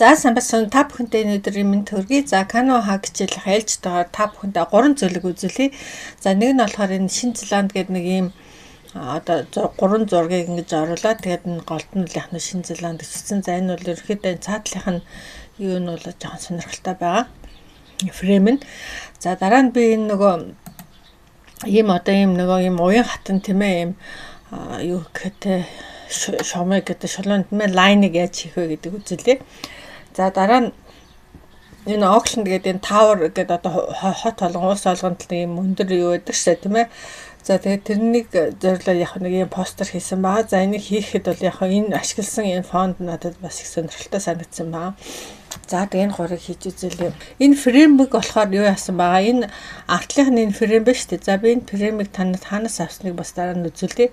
За сайн байна уу? Та бүхэнтэй энэ өдрийн мэнд төргий. За Canva хаг хичээлийнх ээлжтэйгээр та бүхэндээ гурван зүйлийг үзүүлье. За нэг нь болохоор энэ Шинэ Зеланд гэдэг нэг ийм одоо гурван зургийг ингэж оруулаад тэгээд энэ голд нь л яг нь Шинэ Зеланд гэжсэн. За энэ бол ерөнхийдөө цаатлынх нь юу нь бол жоохон сонирхолтой байгаа. Frame нь. За дараа нь би энэ нөгөө ийм одоо ийм нөгөө ийм уян хатан тийм ээ ийм юу гэхэтэ шомыг гэдэг шулуун тийм ээ line ыг яаж хийх вэ гэдэг үзүүлье. За дараа нь энэ Окленд гэдэг энэ Tower гэдэг одоо хот болгон улс болгонд л ийм өндөр юу байдаг шээ тийм ээ. За тэгээд тэрнийг зориулаад яг нэг ийм постэр хийсэн байгаа. За энийг хийхэд бол яг энэ ашигласан энэ фонд надад бас их сонирхолтой санагдсан байна. За тэгээд энэ гурыг хийж үзүүлье. Энэ frame ийг болохоор юу яасан байгаа? Энэ артлынх нь энэ frame байна шүү дээ. За би энэ frame ийг танад хаанаас авсныг бас дараа нь үзүүлье.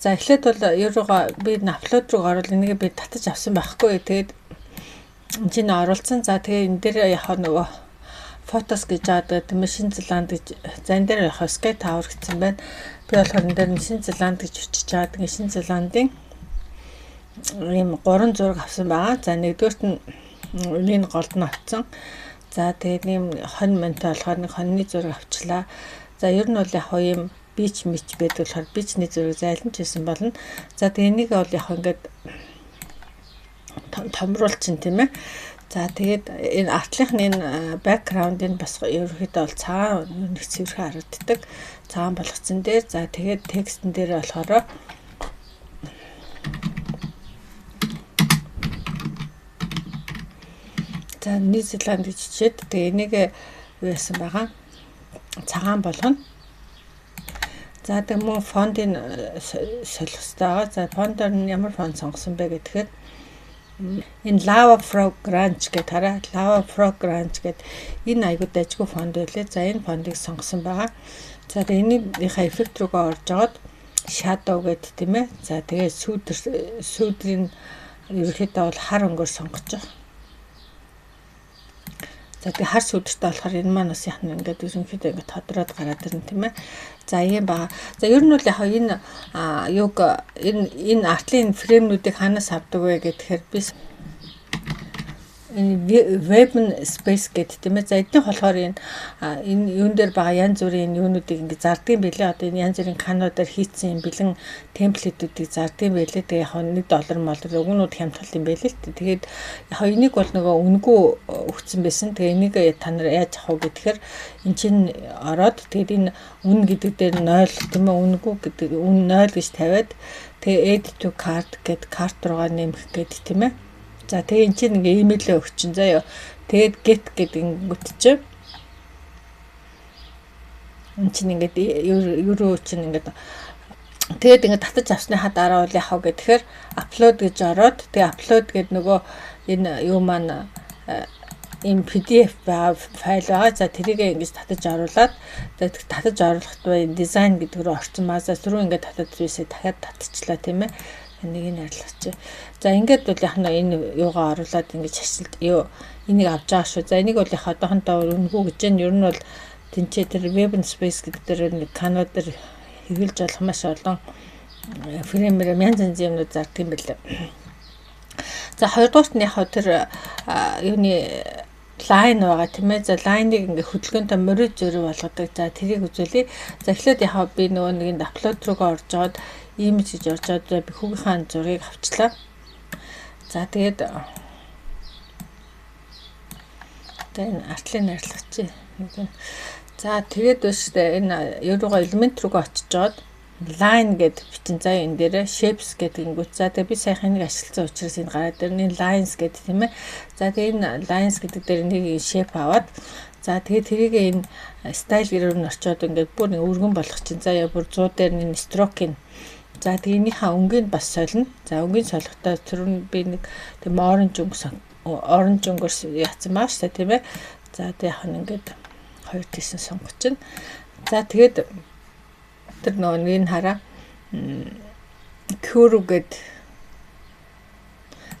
За эхлээд бол юу руугаа би энэ upload руу орвол энийг би татаж авсан байхгүй. Тэгээд энэ чинь оруулсан. За тэгээ энэ дээр яг нөгөө photos гэж аваад тийм ээ Шинэ Зеланд гэж. За энэ дээр яг Sky Tower гэсэн байна. Би болохоор энэ дээр Шинэ Зеланд гэж өчөж аваад ингээ Шинэ Зеландын ийм гурван зураг авсан байгаа. За нэгдүгээрт нь энэ голд нь авцсан. За тэгээд ийм хон мэнтэй болохоор нэг хоньны зураг авчлаа. За ер нь бол яг ийм beach мич байдаг болохоор beach ний зураг зайлан ч хийсэн болно. За тэгээ энийг бол яг ингээд томруулчин тийм ээ. За тэгээд энэ артлынх нь энэ background-ыг бас ерөнхийдөө бол цагаан нэг цэвэрхэн харагддаг. Цагаан болгоцсон дээр за тэгээд текстэн дээр болохоор за New Zealand гэж чичээд тэгээ энийг юу яасан байгаа? Цагаан болгоно. За тэг мөн фондын солих хэрэгтэй байгаа. За фондоор нь ямар фонд сонгосон бэ гэхээр энэ Lava Frog Ranch гэдэг хараа Lava Frog Ranch гэдэг энэ айгуу дайжгүй фонд байлээ. За энэ фондыг сонгосон байгаа. За тэгээ энэнийхээ эффект рүүгээ орж агаад shadow гэдэг тийм ээ. За тэгээ сүүдрийн ерөнхийдөө бол хар өнгөөр сонгож байгаа. За тэгээ хар сүүдэртэй болохоор энэ маань бас яг нь ингээд ерөнхийдөө ингээд тодроод гараад ирнэ тийм ээ. За ийм байгаа. За ер нь бол яг энэ юуг энэ артлын frame нүүдийг хаанаас авдаг вэ гэхээр би энэ web space гэдэг тийм ээ. За эднийх болохоор энэ энэ юун дээр байгаа янз бүрийн юунуудыг ингээд зарддаг юм билээ. Одоо энэ янз бүрийн Canva дээр хийцэн юм бэлэн template үүдийг зарддаг юм билээ. Тэгээ яг $1 молор өгнүүд хямдхал юм билээ л дээ. Тэгээд яг энийг бол нөгөө үнэгүй өгсөн байсан. Тэгээ энийг та нар яаж авах вэ гэхээр эн чинь ороод тэгээд энэ үн гэдэг дээр 0 тийм ээ үнэгүй гэдэг үн 0 гэж тавиад тэгээ add to cart гэд cart руугаа нэмэх гээд тийм ээ. За тэгээ эн чинь ингээ имэйлээ өгчин заяа. Тэгээд get гэдэг ингэнгүүт чинь эн чинь ингээд юу чинь ингээд тэгээд ингээд татаж авсныхаа дараа бол яах вэ гэхээр upload гэж ороод тэгээ upload гэд нөгөө энэ юу маань ийм PDF байгаа файл байгаа. За тэрийг ингэж татаж оруулаад тэгээд татаж оруулахад бай дизайн гэдэг рүү орсон маа. За түрүү ингээд татаж бисээ дахиад татчихлаа тийм ээ. Энийг нь арилгач. За ингээд бол яг нь энэ юугаа оруулаад ингэж ашиглаж юу энийг авч байгаа шүү. За энийг бол яг одоохондоо үнэгүй гэж байна. Ер нь бол тэнцээ тэр web and space гэдэг дээр нэг Canva дээр хэрэглэж болох маш олон frame ээр янз янзын юмнууд зардаг юм билээ. За хоёрдугаарт нь яг тэр юуны line байгаа тийм ээ. За line ыг ингээ хөдөлгөөнтэй морь зөрүү болгодог. За тэрийг үзүүлье. За эхлээд яг би нөгөө нэгэнд upload руугаа орж аваад image гэж орж аваад би хүүгийнхаа зургийг авчлаа. За тэгээд энэ артлын найрлагч. За тэгээд биш үү энэ юуруугаа элемент рүүгээ очиж жоод line гэд бичин заа энэ дээр shapes гэдэг ингүүт. За тэгээ би саяхан энийг ашигласан учраас энэ гараад ирнэ. Энэ lines гэдэг тийм ээ. За тэгээ энэ lines гэдэг дээр нэг shape аваад за тэгээ тэрийг энэ style гэрээр нь очиод ингээд бүр нэг өргөн болгох чинь. За яа бүр 100 дээр энэ stroke-ийн. За тэгээ энийхээ өнгийг бас солино. За өнгийг солихдоо тэр нь би нэг тийм orange өнгө orange өнгөөр яатсан баа шүү дээ тийм ээ. За тэгээ яг нь ингээд хоёр тийсэн сонгох чинь. За тэгээд тэр нөгөө нэг нь хараа curve гэд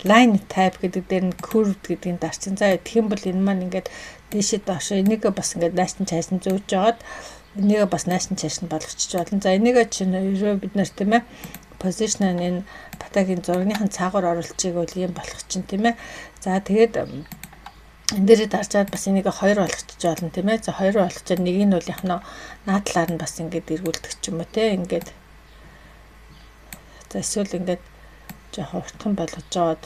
line type гэдэг дээр нь curve гэдгийг дарчин. За тэгэх юм бол энэ маань ингээд дээшээ доошоо энийг бас ингээд нааш нь цааш нь зөөж жагаад энийг бас нааш нь цааш нь болгочих болно. За энийг чинь ерөө бид нар тийм ээ Position нь энэ батагийн зургийнхын цаагаар оруулчихыг бол ийм болох чинь тийм ээ. За тэгээд энэ дээрээ дарчаад бас энийг хоёр болгочих болно тийм ээ. За хоёр болгочоод нэг нь бол яг нь наадлаар нь бас ингээд эргүүлдэг ч юм уу те. Ингээд за эсвэл ингээд жоохон уртхан болгож жоод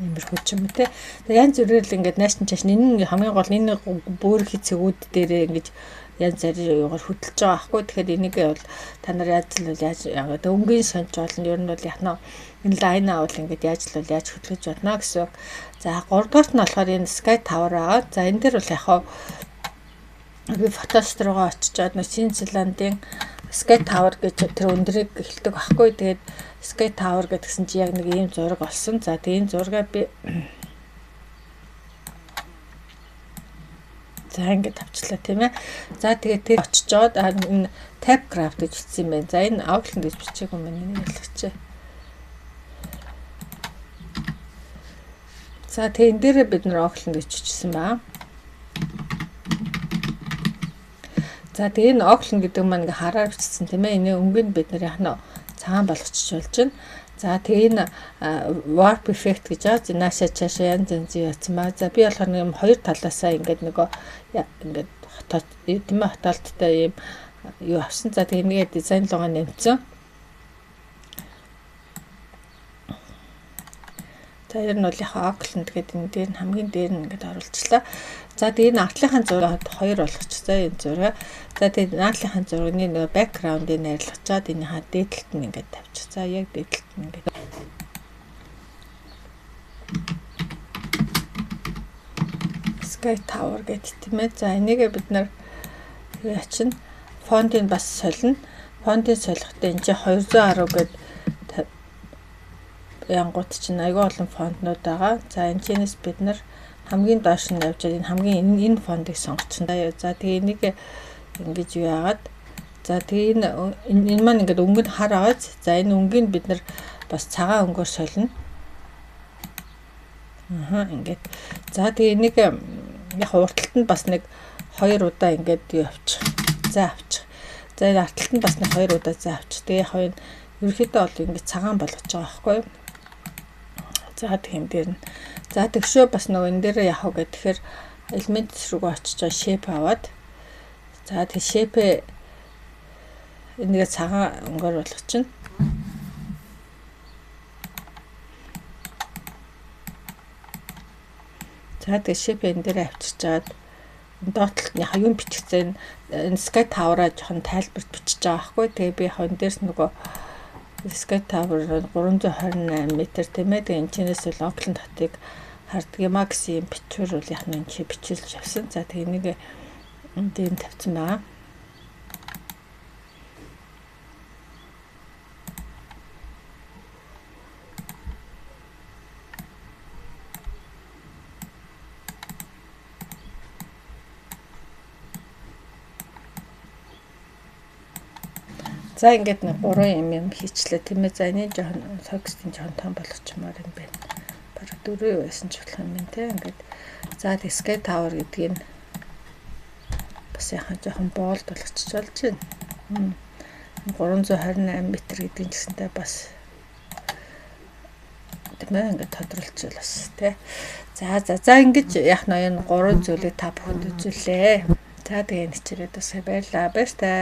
иймэрхүү ч юм уу те. Тэгээ янз бүрээр л ингээд нааш нь чааш энэ хамгийн гол энэ бөөрөх цэгүүд дээрээ ингэж янз бүрийн юугаар хөдөлж байгаа байхгүй. Тэгэхээр энийг бол та нар яаж л бол яаж яг өнгийн сонж болно. Ер нь бол яг нь энэ лайн аавал ингээд яаж л бол яаж хөдөлгөж болно гэсэн үг. За 3 дугаарт нь болохоор энэ Sky Tower байгаа. За энэ дээр бол яг би Photoshop руугаа очичоод нөө Шинэ Зеландын Sky Tower гэж тэр өндрийг эхэлдэг байхгүй. Тэгээд Sky Tower гэдгсэн чи яг нэг ийм зураг олсон. За тэгээд энэ зургаа би за ингээд авчлаа тийм ээ. За тэгээд тэр очичоод энэ Typecraft гэж бичсэн юм байна. За энэ Auckland гэж бичээгүй юм байна. Энийг ялгачээ. За тэгээд энэ дээрээ бид нар Auckland гэж бичсэн байна. За тэгээ энэ Auckland гэдэг маань ингээ хараар бичсэн тийм ээ. Энэ өнгөнд бид нар яг нь цагаан болгочих болж байна. За тэгээ энэ warp effect гэж байгаа. Нааша цаашаа янз янзын яцсан ба. За би болохоор нэг юм хоёр талаасаа ингээд нөгөө ингээд хотоо тийм ээ хотоолттой ийм юу авсан. За тэгээ нэгээ дизайн руугаа нэмсэн. За ер нь бол яг Auckland гэдэг энэ дээр нь хамгийн дээр нь ингээд оруулчлаа. За тэгээ энэ артлынхаа зураг хоёр болгочихсон энэ зураг. За тэгээ наадлынхаа зургийн нөгөө background-ыг найрлгачаад энийхээ дээдлэлт нь ингээд тавьчих. За яг дээдлэлт нь ингээд Sky Tower гэдэг тийм ээ. За энийгээ бид нар яачин фонтыг бас солино. Фонтыг солихдоо энэ чинь 210 гэдэг янгууд чинь айгүй олон фонтнууд байгаа. За энэ чинээс бид нар хамгийн доош нь явж энэ хамгийн энэ фонтыг сонгочихно. За тэгээ энийг ингэж юу яагаад за тэгээ энэ маань ингээд өнгө нь хар аваад за энэ өнгийг бид нар бас цагаан өнгөөр солино. Аа ингээд за тэгээ энийг яг урталт нь бас нэг хоёр удаа ингээд юу авчих. За авчих. За энэ артлалт нь бас нэг хоёр удаа за авчих. Тэгээ яг энэ ерөнхийдөө бол ингээд цагаан болгож байгаа байхгүй юу? За тийм дээр нь. За тэгшөө бас нөгөө энэ дээр явах уу гэхээр элемент рүүгээ очиж байгаа shape аваад за тэг shape энийгээ цагаан өнгөөр болгочихно. За тэг shape энэ дээр авчирчаад доотлолт нь яг юм бичигдсэн энэ Sky Tower-а жоохон тайлбарт бичиж байгаа байхгүй. Тэгээ би яг энэ дээрс нөгөө Sky Tower 328 м тийм ээ. Тэгээ энэ чинээс бол Auckland хотыг харддаг юм а гэсэн юм бичвэр бол яг нь энэ чи бичилж авсан. За тэгээ энийг энд юм тавьсан байгаа. За ингээд нэг гурван юм хийчлээ тийм ээ. За энийг жоохон текстийн жоохон том болгочмоор юм байна. Бараг дөрөв байсан ч болох юм байна те. Ингээд за Sky Tower гэдгийг бас яхан жоохон боолд болгочих болж байна. 328 м гэдэг нь гэсэнтэй бас тийм ээ ингээд тодруулчихвал бас те. За за за ингэж яах нь энэ гурван зүйлийг та бүхэнд үзүүллээ. За тэгээ энэ хичээлээ бас баярлалаа. Баяртай.